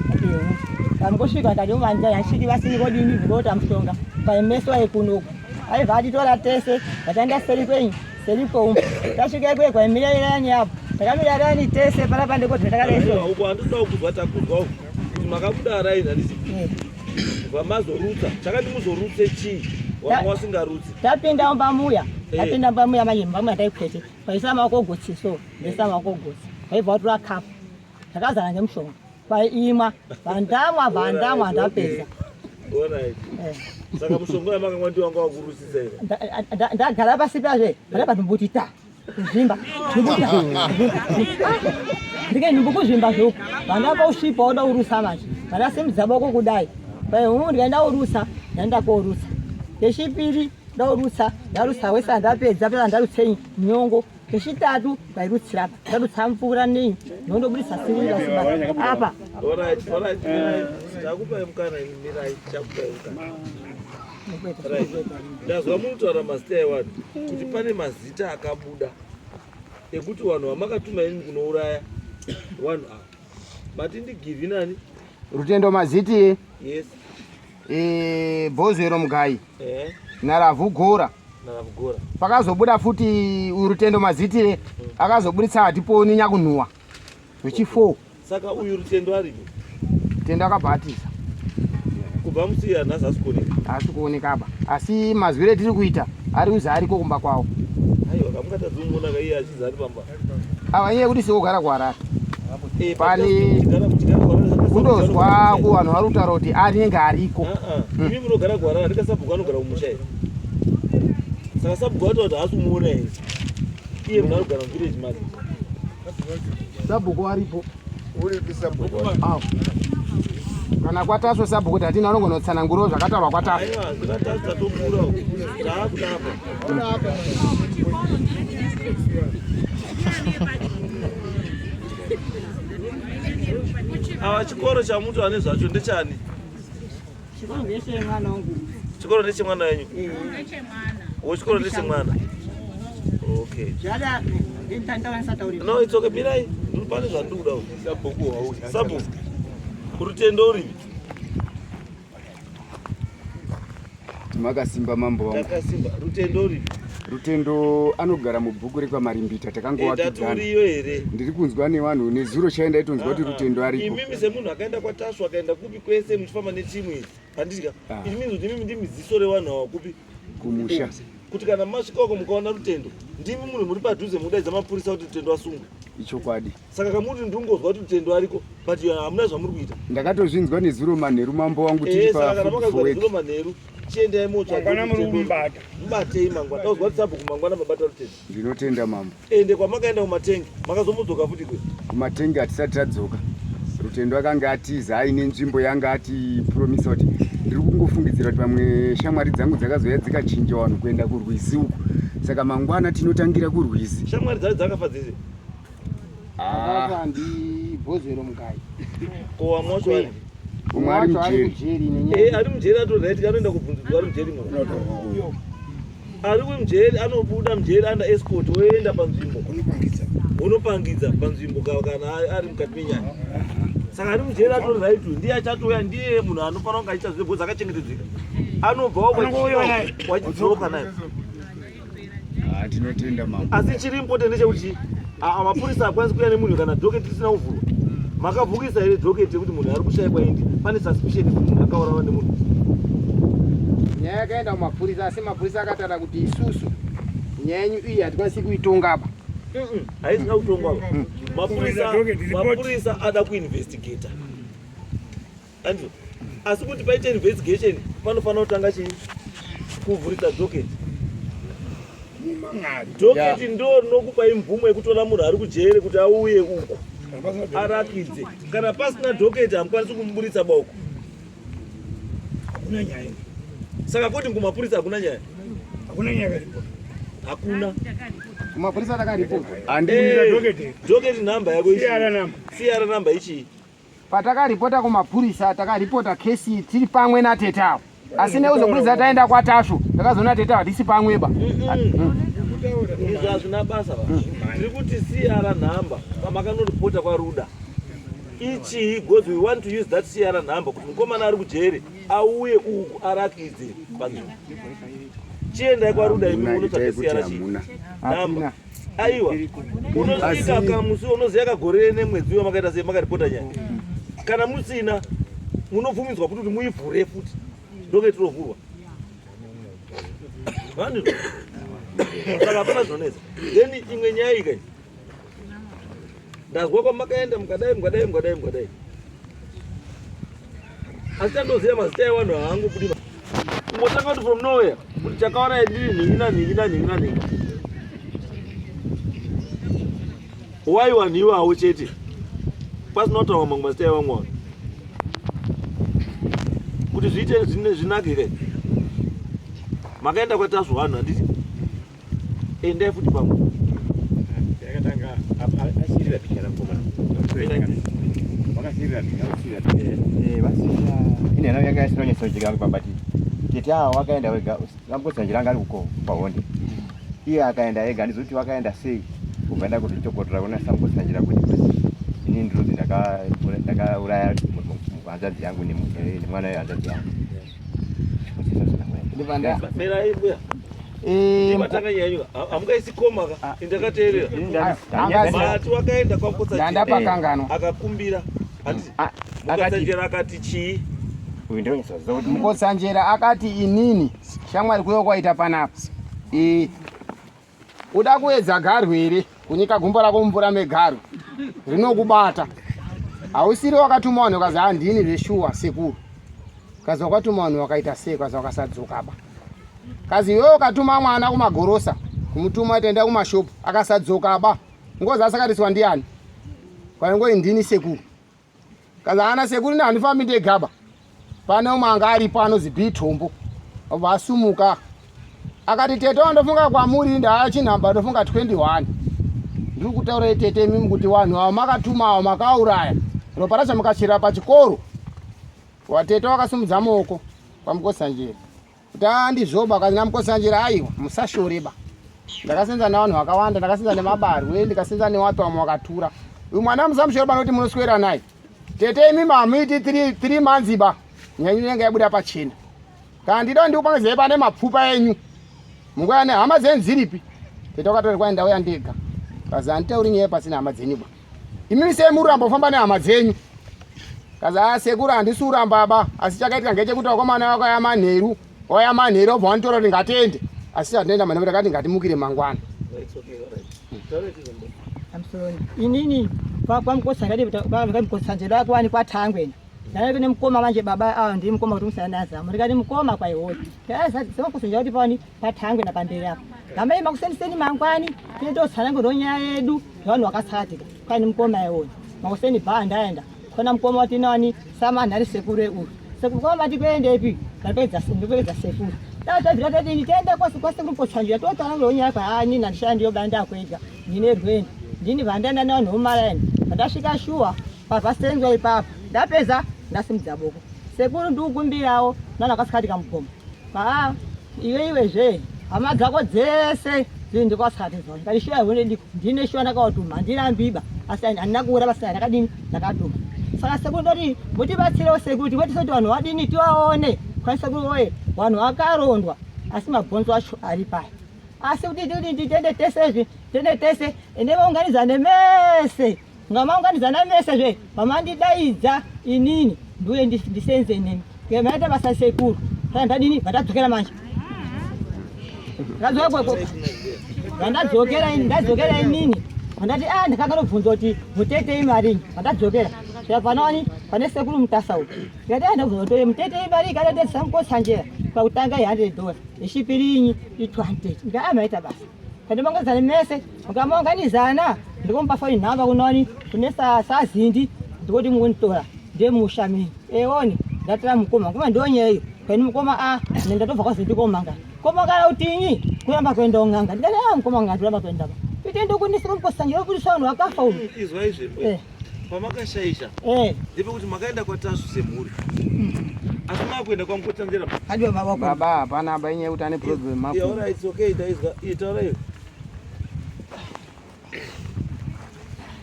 Kamngosvika ndati umanja yashiki vasini kodini ndikota mushonga. Kwai meso aikunoku. Aibva atitora tese vataenda seri kwenyu seri koumu. Tasvika ikweyo kwaimira irani apo. Takamira rani tese panapa ndiko takareso. Uko handinoda kuzwa takuzwa uko. Kuti makabuda raini handisi. Vamazorutsa. Chakati muzorutse chii? Wanga wasingarutsi. Tapinda mumba muya. Tapinda mumba muya manje mumba muya taikwete. Paisa maoko gotsi so. Ndesa maoko gotsi. Vaibva vatora cup. Takazara ngemushonga. Kwaimwa. Vandamwa vandamwa ndapedza. Alright. Saka mushonga wamakangwa ndiwo wanga wakurusisa here? Ndagara pasi pazve. Ndakabva ndimbuti ta. Kuzvimba. Ndike nhumbu kuzvimba zvoku. Vana vausvipa woda urusa manje. Vana simudza boko kudai. Pai humu ndikaenda urusa, ndaenda korusa. Kechipiri ndaurutsa, ndarutsa wese ndapedza pera ndarutse nyongo. Kechitatu ndairutsira apa. Ndarutsa mvura nei. Ndondobudisa sirira simba. Apa. Alright, alright. Takupai mukana mirai, takupai mukana. Ndazwa munotaura mazita evanhu kuti pane mazita akabuda ekuti vanhu vamakatuma ini kunouraya vanhu ava mati ndigivhi nani Rutendo Maziti yes e, Bhozwero Mugayi eh. naRavhu Gora naRavhu Gora pakazobuda futi uyu Rutendo Mazitire akazoburitsa Hatiponi Nyakunhuwa wechi 4 Saka uyu Rutendo aripi? Rutendo akabva atiza. Kubva musi uya nhasi haasi kuoneka. Haasi kuoneka apa. Asi mazwire etiri kuita ari kuzi ariko kumba kwavo. Aiwa kamungatadzi kumuona ka iye achizi ari pamba. Ava iye kuti sikugara kuHarare. Eh, Pane kundozwa kuvanhu vari kutaura kuti anenge ariko. Imi munogara kuHarare andika sabhuku anogara kumusha here? Saka sabhuku vataura kuti haasi kumuona here? Iye munhu anogara muvillage make. Sabhuku aripo. Uripi sabhuku? Awo. Kana kwaTasvu sabhuku kuti hatina unogona kutsanangurawo zvakataurwa kwaTasvu. Aiwa, zvakaTasvu tatopfuura uko. Taakuda apa. Ava chikoro chamuti ane zvacho ndechani? Chikoro ndechemwana wangu. Chikoro ndechemwana wenyu? Eh. Wo chikoro ndechemwana. Okay. Zvada ndintandawanisa tauri. No, it's okay. Mirai. Pane zvandiri kuda. Sabhuku wauya. Sabhuku. Rutendo uripi? Makasimba mambo wangu. Takasimba. Rutendo uripi? Rutendo anogara mubhuku rekwaMarimbita takangowakidzana. Uriyo here? Ndiri kunzwa nevanhu nezuro chai ndaitonzwa kuti Rutendo ariko. Imimi semunhu akaenda kwaTasvu akaenda kupi kwese muchifamba netimu idzi. Handiti Ah. It means kuti imimi ndimi ziso revanhu ava kupi? Kumusha. Kuti kana masvika uko mukaona Rutendo, ndimi munhu muri padhuze mukudaidza mapurisa kuti Rutendo asungwe. Ichokwadi. Saka kamuti ndingozwa kuti Rutendo ariko, but hamuna zvamuri kuita. Ndakatozvinzwa nezuro manheru mambo wangu tiri Eh, saka pa kana food for makazwa work. nezuro manheru, chiendai motsvaga Mangwana muri Rutendo. kumubata. Mubatei mangwana. Ndakuzwa kuti sabhuku mangwana mabata Rutendo. Ndinotenda mambo. Ende kwamakaenda kumatengi, makazomudzoka futi kwe? Kumatengi hatisati tadzoka. Rutendo akanga atiza aine nzvimbo yanga atipromisa kuti ndiri kungofungidzira kuti pamwe shamwari dzangu dzakazouya dzikachinja vanhu kuenda kurwizi uku. Saka mangwana tinotangira kurwizi. Shamwari dzacho dzakafa dzese? Akafa ndi Bhozwero Mugayi. Ko wamwe wacho ari? Umwe ari Wacho ari mujeri. kujeri nenyaya. Eh, ari mujeri atori right anoenda kubvunzudzwa ari mujeri muno. Ari mujeri anobuda mujeri under escort oenda panzvimbo. Unopangidza panzvimbo kana ari mukati menyaya. Saka ari mujeri atori right ndiye achatouya ndiye munhu anofanira kunge achiita zvese because akachengetedzeka. Anobva wachidzoka naye. Ah, tinotenda mambo. Asi chiri important ndechekuti mapurisa akwanisi kuuya nemunhu kana docket risina kuvhurwa. Makavhukisa here docket yekuti munhu ari kushaikwa indi pane suspicion yekuti munhu akaurawa nemunhu? Nyaya yakaenda kumapurisa asi mapurisa akataura kuti isusu nyaya yenyu iyi hatikwanisi kuitonga apa. Haisi kutongwa. Mapurisa mapurisa ada kuinvestigata. Andrew, asi kuti paite investigation panofanira kutanga chii? Kuvhurisa docket. Docket ndo rinokupai mvumo yekutora munhu ari kujere kuti auye uku arakidze. Kana pasina docket hamukwanisi kumuburitsa bauko. Hakuna nyaya. Saka koti kumapurisa hakuna nyaya. Hakuna nyaya. Hakuna. Kumapurisa takaripota. Hey, docket number yako ichi. CR number. CR number ichi. Patakaripota kumapurisa takaripota kesi tiri pamwe natete avo asi neuzobudisa taenda kwaTasvu takazoona tete hatisi pamweba. Izvo hazvina basa ba. Tiri kuti CR number pamakanoripota kwaRuda ichii because we want to use that CR number kuti mukomana ari kujere auye uku arakidze panzvimbo. Chiendai kwaRuda imi munotsvaga CR chii number. Aiwa, unosvika kamusi unoziva kagore nemwedzi uyo makaita sei makaripota nyaya. Kana musina munobvumidzwa futi kuti muivhure futi ndoke tirovhurwa. Vanhu saka hapana zvinonetsa. Then imwe nyaya iyi kai ndazwa kwamakaenda mukadai mukadai mukadai mukadai, asi chandoziva mazita evanhu haangu kuti kungotanga kuti from nowhere kuti chakaona ndiri nhingi nanhingi nanhingi nanhingi why vanhu iwawo chete pasina kutaura mamwe mazita evamwe vanhu kuti zviite zvinake kai makaenda kwaTasvu vanhu handiti endai futi pamwe yakatanga asirira picha ramukomana vakasirira picha vasirira ine yanga isina kunyatsocheka but tete ava wakaenda wega vamukotsanjira anga ari kuko pahonde iye akaenda ega handizoti wakaenda sei kubva enda kuzvitokotora kuna samukotsanjira kuti ini ndinonzi ndakauraya hanzvadzi yangu nemwana wehanzvadzi yangu. Mirai mbuya. Matanga nyaya yenyu hamungaisi koma ka indakateerera. Mati wakaenda kwamukotsanjera Ndandapakanganwa. akakumbira ati mukotsanjera akati chii? Mukotsanjera akati inini shamwari kuyo kwaita panapa. Uda kuedza garwe here? Kunyika gumbo rako mumvura megarwe rinokubata. Hausiri wakatuma vanhu ukazi handini zveshuwa sekuru. Kazi wakatuma vanhu wakaita sei kazi wakasadzoka ba. Kazi iwewe ukatuma mwana kumagorosa kumutuma itaenda kumashopu akasadzoka ba. Ngozi asakariswa ndiani? Kwaingoi ndini sekuru. Kazi ana sekuru ni handifambi ndegaba. Pane umwe anga aripo anozi Bitombo. Vasumuka. Akati tete wandofunga kwamuri ndaachinhamba ndofunga 21. Ndiri kutaura tete imimi kuti vanhu ava makatuma ava makauraya. Ropa racho mukachera pachikoro. Watete wakasimudza maoko kwaMukotsanjera. Kuti andizvoba kazi naMukotsanjera aiwa musashoreba. Ndakasenza nevanhu vakawanda, ndakasenza nemabarwe, ndikasenza newapi vamwe vakatura. Uyu mwana musamushoreba nokuti munoswera naye. Tete imimi hamuiti 3 months ba. Nyaya inenge yabuda pachena. Kana ndida ndikupangizei pane mapfupa enyu. Munguva ne hama dzenyu dziripi? Tete wakatora kwai ndauya ndega. Kazi handitauri nyaya pasina hama dzenyu ba. Imimi sei muramba kufamba nehama dzenyu? Kazi a sekuru handisi uramba ba. Asi chakaitika ngechekuti vakomana vakauya manheru. Wauya manheru obva wanditora kuti ngatiende. Asi chatinoenda manheru takati ngatimukire mangwana. I'm sorry. Inini kwamukotsanjera kwani kwatangwena. Ndaive nemukoma manje baba ava ndiye mukoma kuti musandaza. Murikati mukoma kwaihoyi. Ndaiza kuti pani patangwe na pamberi apo. Ngamai makuseniseni mangwani tinototsanangura nyaya yedu vanhu vakatsakatika. Kwani mukoma iwoyo. Makuseni bhaa ndaenda. Kona mukoma wati nani sama nhari sekuru uyu. Sekuru kwa mati kuendepi? Ndapedza ndopedza sekuru. Tatabvira tadini tiende kwasi kwasi kumukotsanjira totsanangura nyaya kwa ani nandishandi yobanda kwega. Ndine rwendo. Ndini vandaenda nevanhu vomaraini. Pandasvika shuwa pavasenzwa ipapo ndapedza ndasimudza boko sekuru ndikukumbirawo nana akasikati kamugoma paa iwe iwe zve hama dzako dzese dziri ndikwasikati zona ndikati shuwa iwe ndiko ndine shuwa ndakawatuma handirambiba asi handina kuura basa ndakadini ndakatuma saka sekuru ndoti mutibatsirewo sekuru tiwetise kuti vanhu vadini tivaone kwani sekuru woye vanhu vakarondwa asi mabhonzo acho ari paya asi kuti titi tiende tese izvi tiende tese ende vaunganidzane mese. Mungamaunganidzana mese zve pamandidaidza inini ndiuye ndisenze nemi. Maita basa sekuru. Saka ndadini? Vandadzokera manje. Vandadzokera ini, ndadzokera inini. Vandati ah ndakanobvunza kuti mutete imarii. Vandadzokera. Saka panoni pane sekuru Mutasa uyu. Ndikati ah ndabvunza kuti mutete imarii kana ndetsa mukotsanjera. Pakutanga i100 dollars. Yechipiri inyi i200. Ndikati ah maita basa. Kandimaunganidzana mese, mukamaunganidzana ndikomupa foni nhamba kunoni kune sazindi ndikuti munditora ndiye musha mini. Eoni ndatira mukoma, mukoma ndiyo nyaya iyo. Kaini mukoma a ne ndatobva kwazindi komanga. Komangara utinyi kuramba kuenda ung'anga. Ndikati a mukoma ngati kuramba kuenda. Ite ndokunisira mukosangira kuti vanhu vakafa uyu. Izwai izve. Eh. Pamakashaisha eh. Ndepekuti makaenda kwaTasvu semhuri asi makuenda kwaMukotsanjera. Hadiwa baba Baba hapana aba inyaya yekuti ane problem mako. Yeah, alright, it's okay, taizwa. Iye taura iwe.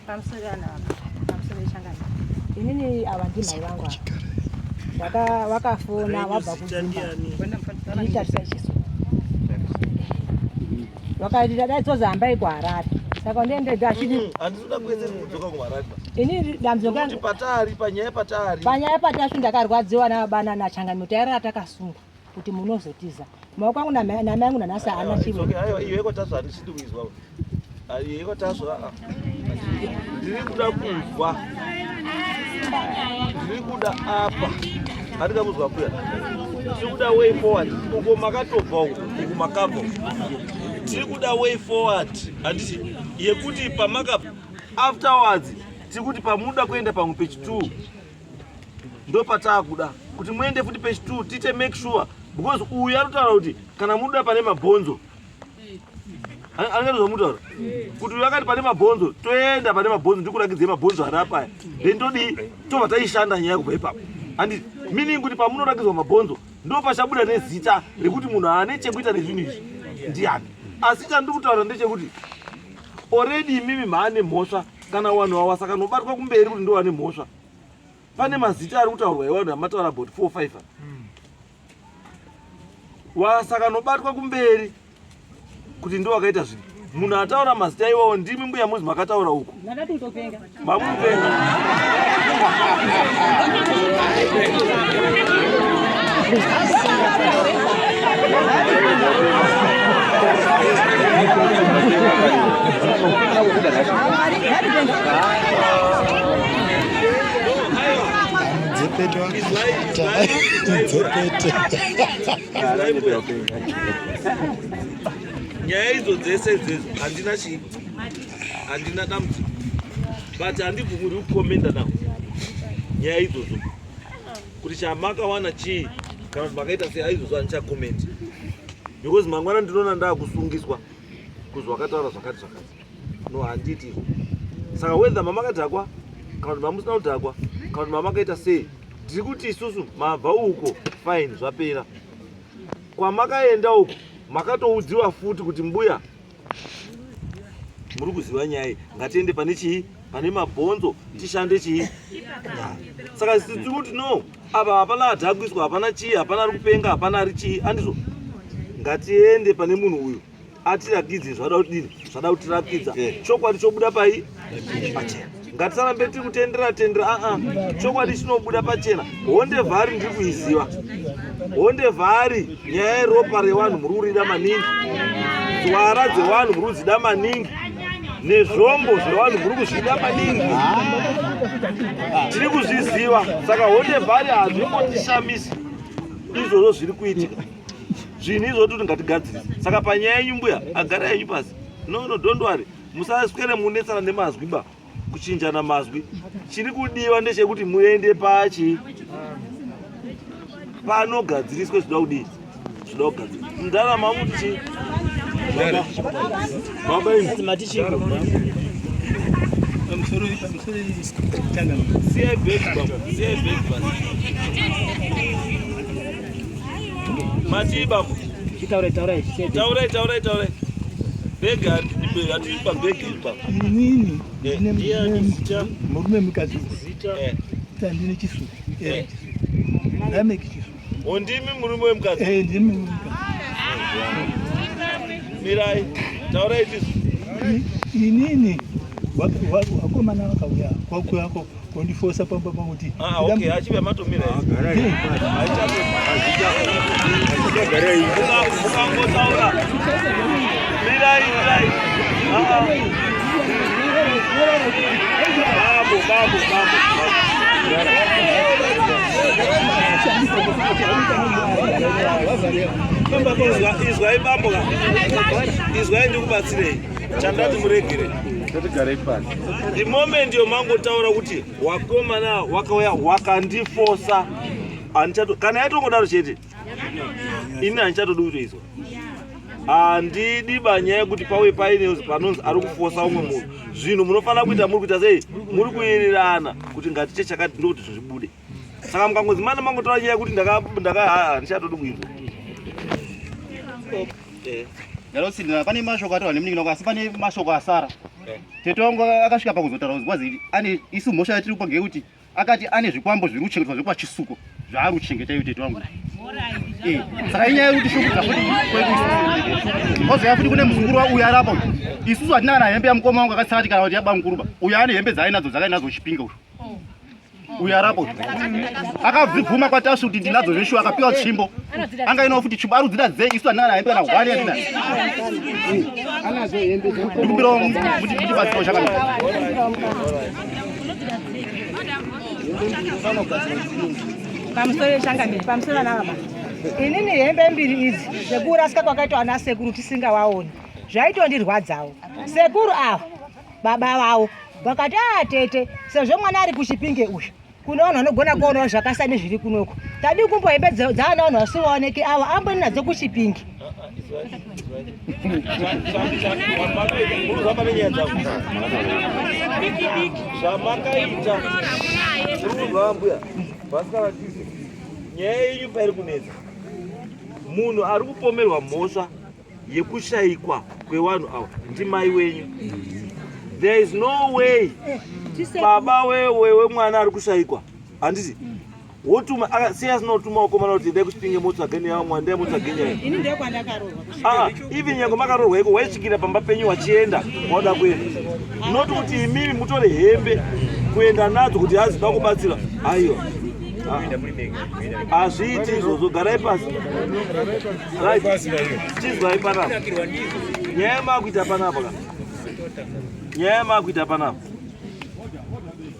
Pamusoro ana baba. Pamusoro echangani. Inini ava ndimai vangu ava. Waka wakafona wabva kuzimba. Nditarisa chiso. Wakati tadai hambai kuHarare. Saka ndiende achiti Handisi kuda kuedza kudzoka kuHarare. Ini dambudziko Kuti patari panyaya patari. Panyaya patari ndakarwadziwa nababa nachangamire tairara takasunga kuti munozotiza. Maoko angu namai angu nanhasi haana chiro. Okay, aiwa iyo yekwatazvo handisidi kuizwa. Iyo yekwatazvo aa. Ndiri kuda kunzwa. Ndiri kuda apa. Handingamuzwa mbuya. Tiri kuda way forward. Uko makatobva uko, uko makabva. Tiri kuda way forward. Handiti yekuti pamakabva afterwards tiri kuti pamuda kuenda pamwe page 2 ndopataakuda kuti muende futi page 2 tiite make sure because uyu anotaura kuti kana muda pane mabhonzo anenge zvamutaura kuti uyu akati pane mabhonzo toenda pane mabhonzo ndikurakidzei mabhonzo ari apaya then todii tobva taishanda nyaya kubva ipapo handiti meaning kuti pamunorakidzwa mabhonzo ndopachabuda nezita rekuti munhu ane chekuita nezvinhu izvi ndiani asi chandiri kutaura ndechekuti already imimi maane mhosva kana vanhu ava sakanobatwa kumberi kuti ndovane mhosva pane mazita ari kutaurwa evanhu amataura about 4 5 wasakanobatwa kumberi kuti ndo wakaita zvinhu munhu ataura mazita iwawo ndimi mbuya muzi makataura uku mamupenga Dzepete. Nyaya idzo dzese idzedzo handina chii, handina dambudziko, but handibvumiri kukomenda now nyaya idzodzo kuti chamakawana chii kana kuti makaita sei, aizvozvo handichakomenti because mangwana ndinoona ndaakusungiswa kuzi wakataura zvakati zvakati. No, handiti izvo. Saka whether mamakadhakwa kana kuti mamusina kudhakwa kana kuti mamakaita sei, tiri kuti isusu mabva uko fine, zvapera. Kwamakaenda uko makatoudziwa futi kuti mbuya muri kuziva nyaya iyi, ngatiende pane chii, pane mabhonzo tishande chii. Saka tiri kuti no, apa hapana adhakuiswa, hapana chii, hapana ari kupenga, hapana ari chii, andizvo. Ngatiende pane munhu uyu atirakidze zvada kudini, zvada kutirakidza chokwadi chobuda pai pachena. Ngatisarambe tiri kutendera tendera, aa, chokwadi chinobuda pachena. Honde vhari ndiri kuiziva, honde vhari nyaya yeropa revanhu muri kurida maningi, tswara dzevanhu muri kudzida maningi, nezvombo zvevanhu muri kuzvida maningi, tiri kuzviziva. Saka honde vhari hazvimbotishamisi izvozvo zviri kuitika, zvinhu izvozvo toti ngatigadzirise. Saka panyaya yenyu mbuya, agara yenyu pasi. No, no, don't worry, musaswere munetsana nemazwi ba, kuchinjana mazwi. Chiri kudiwa ndechekuti muende pachi panogadziriswe zvinoda kudii, zvinoda kugadziriswa. Ndarama muti chii baba imi siyai bhegi baba, siyai bhegi basi. Matii baba? Taurai, taurai. Taurai, taurai, taurai. Bhegi hatipi pabhegi iri baba. Inini ndine Ndiani zita? Murume mukadzi. Zita. Tandine Chisu. Lameki Chisu. O, ndimi murume wemukadzi? Eh, ndimi murume wemukadzi. Mirai. Taurai Chisu. Inini Vakomana vakauya kwakuya kondifosa pamba pangu kuti Ah, okay, achive matomira. Mukangotaura. Mirai, mirai. Ah. Babo, babo, babo. Izwai bambo ka. Izwai ndikubatsirei. Chandati muregere. Totigarei pasi. The moment yomangotaura kuti wakomana wakauya wakandifosa, handichato kana yatongodaro chete, ini handichatodi kutoizwa. Handidi banyaya yekuti pauye paine panonzi ari kufosa umwe munhu. Zvinhu munofanira kuita muri kuita sei, muri kuwirirana kuti ngatiche chakati, ndokuti zvinhu zvibude. Saka mukangonzi mana mangotaura nyaya yekuti ndaka handichatodi kuizwa. Ndalosindira pane mashoko ataura nemunin'ina wangu, asi pane mashoko asara. Tete wangu akasvika pakuzotaura kuti kwazi ane isu mhosva yatiri kupa ngeyekuti akati ane zvikwambo zviri kuchengetwa zvekwaChisuko zvaari kuchengeta iyo tete wangu. Saka inyaya yekuti shungu dzafuti kwedu isusu. Kozouya futi kune muzukuru uyu ari apa uyu. Isusu hatina kana hembe yamukoma wangu akasati kana kuti yabamukuruba. Uyu ane hembe dzaainadzo dzakainadzo Chipinge uyu. Uyu arapo uyu. Akabvuma kwaTasvu kuti ndinadzo zveshuwa, akapiwa tsvimbo. Angainawo futi tsvimbo ari kudzida dzei, isu hatina kana hembe kana hwani yatina. Anadzo hembe. Ndikumbirawo mutibatsirawo chakanaka. Pamusoro changamire, pamusoro ana baba, inini hembe mbiri idzi sekurasika kwakaitwa ana sekuru tisingawaoni zvaitondirwadzawo. Sekuru ava baba vavo vakati, a tete, sezvo mwana ari kuChipinge uyu, kune vanhu vanogona kuonawo zvakasiyana nezviri kunoko, tadii kumbo hembe dzaana vanhu vasingaoneki ava amboni nadzo kuChipinge. Muruzamba nenyaya dzangu zvamakaita, muruzwa mbuya vasikana tizi nyaya yenyu pairi kunetsa, munhu ari kupomerwa mhosva yekushayikwa kwevanhu ava ndimai wenyu. There is no way baba wewe wemwana ari kushayikwa, handiti, wotuma sei asina kutuma vakomana kuti endai kuChipinge motsvage neyamwa, ndai motsvage nyaya? Ini ndokwandakaroorwa. Ah, even nyange makaroorwa iko, waisvikira pamba penyu wachienda wauda kuenda, not kuti imimi mutore hembe kuenda nadzo kuti hazida kubatsira. Aiwa, hazviiti izvozvo. Garai pasi. Right, chizwai panapa nyaya yamakuita panapa ka, nyaya yamakuita panapa,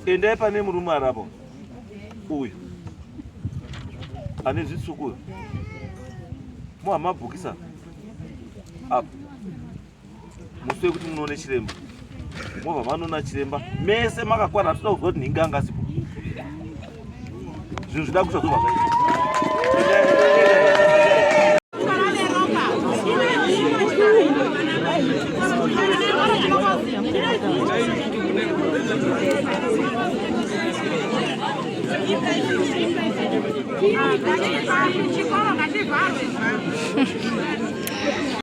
endai pane murume arapo uyu ane zvitsvuku uyu, muhamabhukisa apa musi wekuti munoone chiremba, mobva manoona chiremba mese makakwana. Toda kuzwa kuti nhingi anga asipo, zvinhu zvida kuita zvobva zvaita. Chikoro ngachivharwe.